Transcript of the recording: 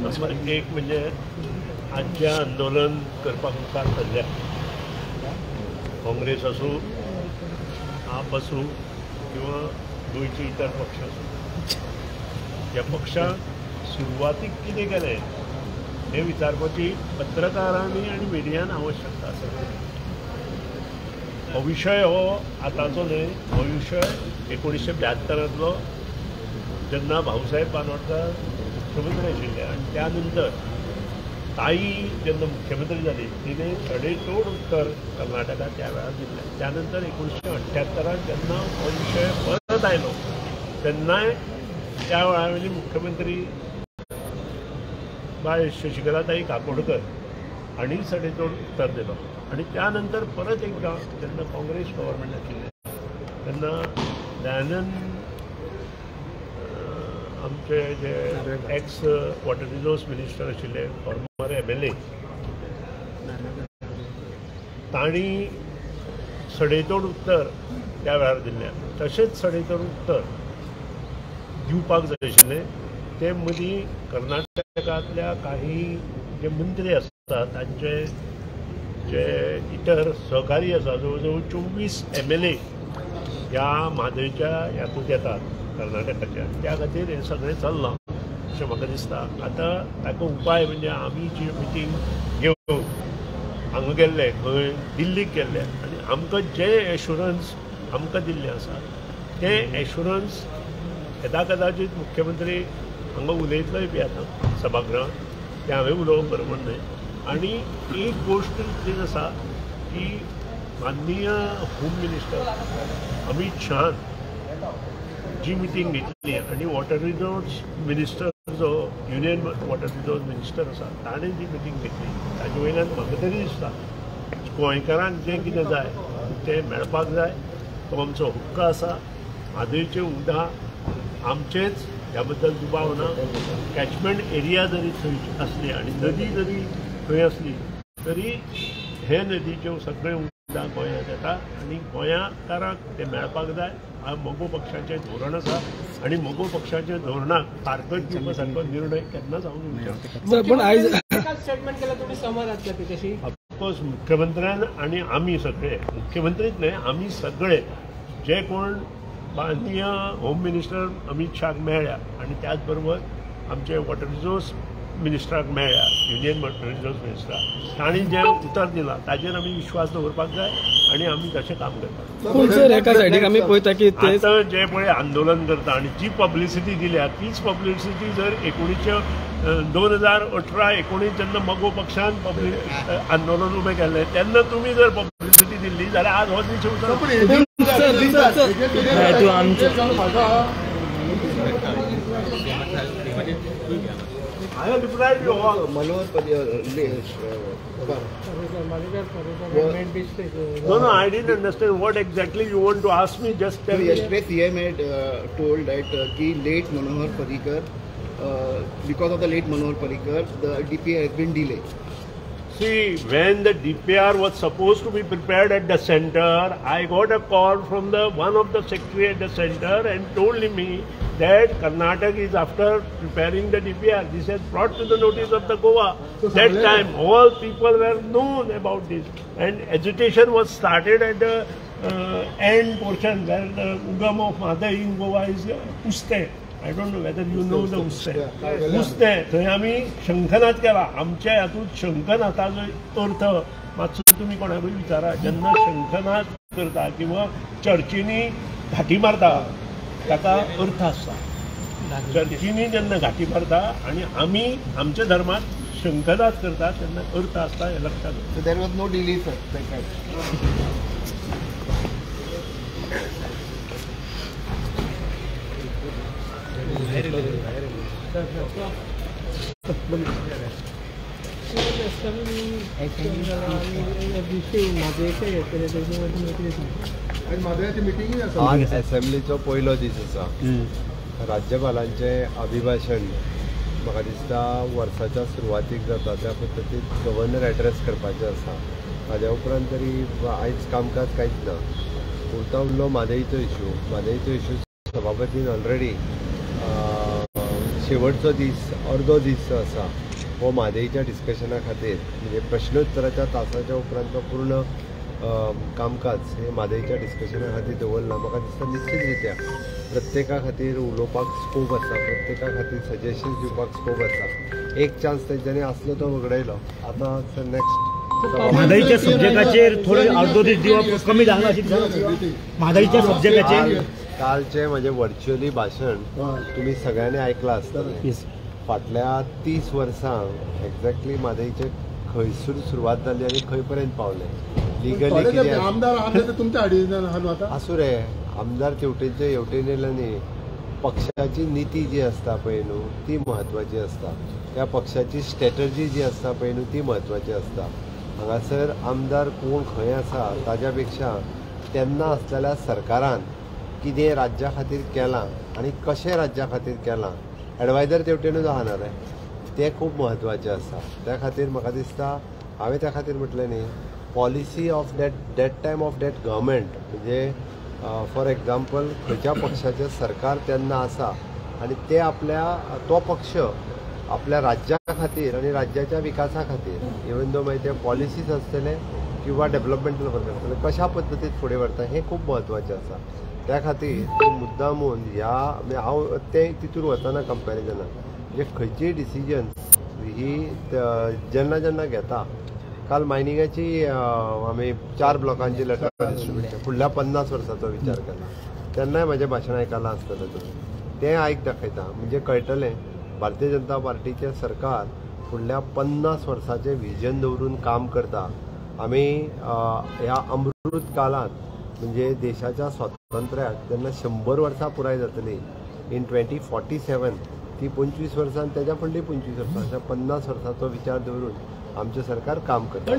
Number एक म्हणजे आजचें आंदोलन करपाक मुखार सरल्या काँग्रेस आसूं, आप आसूं किंवा गोंयचे इतर पक्ष आसूं, ह्या पक्षाक सुरवातीक कितें केलें हें विचारपाची पत्रकारांनी आनी मिडियान आवश्यकता आसा. हो विशय हो आतांचो न्हय, हो विशय 1972 जेन्ना भाऊसाहेब बांदोडकर मुख्यमंत्री आशिल्ले आनी त्या नंतर ताई जेन्ना मुख्यमंत्री जाली तिणें सडेतोड उत्तर कर्नाटकाक त्या वेळार दिल्लें. त्या नंतर 1978 जेन्ना हो विशय परत आयलो तेन्नाय त्या वेळा वयली मुख्यमंत्री बाय शशिकला ताई काकोडकर हांणी सडेतोड उत्तर दिलो. आनी त्या नंतर परत एकदां जेन्ना काँग्रेस गव्हर्मेंट आशिल्लें तेन्ना दयानंद आमचे जे एक्स वॉटर रिसोर्स मिनिस्टर आशिल्ले, फॉर्मर MLA, तांणी सडेतोड उत्तर त्या वेळार दिल्लें. तशेंच सडेतोड उत्तर दिवपाक जाय आशिल्लें. ते मदीं कर्नाटकांतल्या काही जे मंत्री आसता तांचे जे इतर सहकारी आसा, जवळ जवळ 24 MLA ह्या म्हादयच्या ह्यातूंत येतात कर्नाटकाच्या. त्या खातीर हें सगळें चल्लां अशें म्हाका दिसता. आतां ताका उपाय म्हणजे आमी जी मिटींग घेवन हांगा गेल्ले, खंय दिल्लीक गेल्ले आनी आमकां जें एश्युरन्स आमकां दिल्लें आसा तें एश्युरन्स येदा कदाचीत मुख्यमंत्री हांगा उलयतलोय बी आतां सभागृहांत, तें हांवें उलोवप बरोबर न्हय. आनी एक गोश्ट जी आसा की माननीय होम मिनिस्टर अमीत शहान जी मिटींग घेतली आनी वॉटर रिसोर्स मिनिस्टर जो युनियन वॉटर रिसोर्स मिनिस्टर आसा ताणें जी मिटींग घेतली ताजे वयल्यान म्हाका तरी दिसता गोंयकारांक जें कितें जाय तें मेळपाक जाय. तो आमचो हक्क आसा. म्हादयचें उदक आमचेंच ह्या बद्दल दुबाव ना. कॅचमेंट एरिया जरी थंय आसली आनी नदी जरी थंय आसली तरी हे नदीच्यो सगळें उदक गोंयांत येता आनी गोंयकारांक तें मेळपाक जाय. मगो पक्षाचें धोरण आसा आनी मगो पक्षाच्या धोरणाक फारकत दिवपा सारको निर्णय केन्नाच हांव घेवचो. ऑफकोर्स मुख्यमंत्र्यान आनी आमी सगळे, मुख्यमंत्रीच न्हय आमी सगळे जे कोण माननीय होम मिनिस्टर अमीत शहाक मेळ्ळ्या आनी त्याच बरोबर आमचे वॉटर रिसोर्स मिनिस्टराक मेळ्ळ्या, युनियन वॉटर रिसोर्स मिनिस्टराक, तांणी जें उतर दिलां ताजेर आमी विश्वास दवरपाक जाय आनी आमी तशें काम करपाक. आतां जे पळय आंदोलन करता आनी जी पब्लिसिटी दिल्या तीच पब्लिसिटी जर 2018-19 जेन्ना मगो पक्षान पब्लिक आंदोलन उबें केल्लें तेन्ना तुमी जर पब्लिसिटी दिल्ली जाल्यार आज हो दीस उतर. I have replied you all. Manohar No, I didn't understand what exactly you want to ask me. Just tell me. Yesterday CM had told that ki late Manohar Parrikar, because of the late Manohar Parrikar, the DPR has been delayed. See, when the DPR was supposed to be prepared at the center, I got a call from the one of the secretary at the center and told me that Karnataka is after preparing the DPR. This has brought to the notice of the Goa. That time all people were known about this and agitation was started at the end portion where the Ugam of Mhadei in Goa is Uste. I don't know whether you know the Uste. Uste थंय आमी शंखनाद केला. आमच्या हातूंत शंखनाथाचो अर्थ मातसो तुमी कोणाकूय विचारा. जेन्ना शंखनाद करता किंवा चर्चीनी घांटी मारता ताका अर्थ आसता. चर्चीनी जेन्ना घांटी मारता आनी आमी आमच्या धर्मांत शंखनाद करता तेन्ना अर्थ आसता हें लक्षांत दवर. There was no delay, sir. आज असेंब्लीचो पयलो दीस आसा. राज्यपालांचें अभिभाशण म्हाका दिसता वर्साच्या सुरवातीक जाता त्या पद्दतीन गव्हर्नर एड्रेस करपाचें आसा. ताज्या उपरांत तरी आयज कामकाज कांयच ना. उरता उरलो म्हादयचो इशू. म्हादयचो इशू सभापतीन ऑलरेडी शेवटचो दीस अर्दो दीस जो आसा हो म्हादयच्या डिस्कशना खातीर म्हणजे प्रश्नोत्तराच्या तासाच्या उपरांत तो पूर्ण कामकाज हे म्हादयच्या डिस्कशना खातीर दवरलां. म्हाका दिसता निश्चित रित्या प्रत्येका खातीर उलोवपाक स्कोप आसा, प्रत्येका खातीर सजेशन्स दिवपाक स्कोप आसा. एक चान्स तेंच्यांनी आसलो तो वगडायलो. आतां नेक्स्ट म्हादयच्या सब्जेक्टाचेर थोडे अर्दो दीस दिवप कमी जावंक ना. म्हादयच्या सब्जेक्टाचेर कालचें म्हजें व्हर्च्युअली भाशण तुमी सगळ्यांनी आयकलां आसतलें. फाटल्या 30 वर्सां एक्झॅक्टली म्हादयचे खंयसून सुरवात जाली आनी खंय पर्यंत पावले लिगली कितें आमदार आसूं रे, आमदार तेवटेनचे हेवटेन येयले न्ही. पक्षाची निती जी आसता पळय न्हू ती म्हत्वाची आसता, त्या पक्षाची स्ट्रॅटर्जी जी आसता पळय न्हू ती म्हत्वाची आसता. हांगासर आमदार कोण खंय आसा ताज्या पेक्षा तेन्ना आसलेल्या सरकारान कितें राज्या खातीर केलां आनी कशें राज्या खातीर केलां, एडवायजर तेवटेनूच आसना रे, तें खूब म्हत्वाचें आसा. त्या खातीर म्हाका दिसता हांवें त्या खातीर म्हटलें न्ही, policy of that that time of that government म्हणजे फॉर एग्जाम्पल खंयच्या पक्षाचें सरकार तेन्ना आसा आनी ते आपल्या तो पक्ष आपल्या राज्या खातीर आनी राज्याच्या विकासा खातीर इवन दो मागीर ते पॉलिसीज आसतले किंवा डेवलपमेंटल वर्क आसतले कशा पद्दतीन फुडें व्हरता हें खूब म्हत्वाचें आसा. त्या खातीर मुद्दामून ह्या हांव तें तितून वचना कंपॅरिजनाक, म्हणजे खंयचीय डिसिजन ही जेन्ना जेन्ना घेता. काल मायनिंगाची आमी 4 ब्लॉकांची लेटर डिस्ट्रिब्यूट फुडल्या 50 वर्सांचो विचार केला तेन्नाय म्हजें भाशण आयकलां आसतलें तुमी, तें आयक दाखयता म्हणजे कळटलें भारतीय जनता पार्टीचें सरकार फुडल्या 50 वर्सांचें विजन दवरून काम करता. आमी ह्या अमृत काळांत म्हणजे देशाच्या स्वातंत्र्याक जेन्ना 100 वर्सां पुराय जातली इन 2047 ती 25 वर्सां आनी तेज्या फुडलीं 25 वर्सां अशा 50 वर्सांचो विचार दवरून आमचें सरकार काम करता.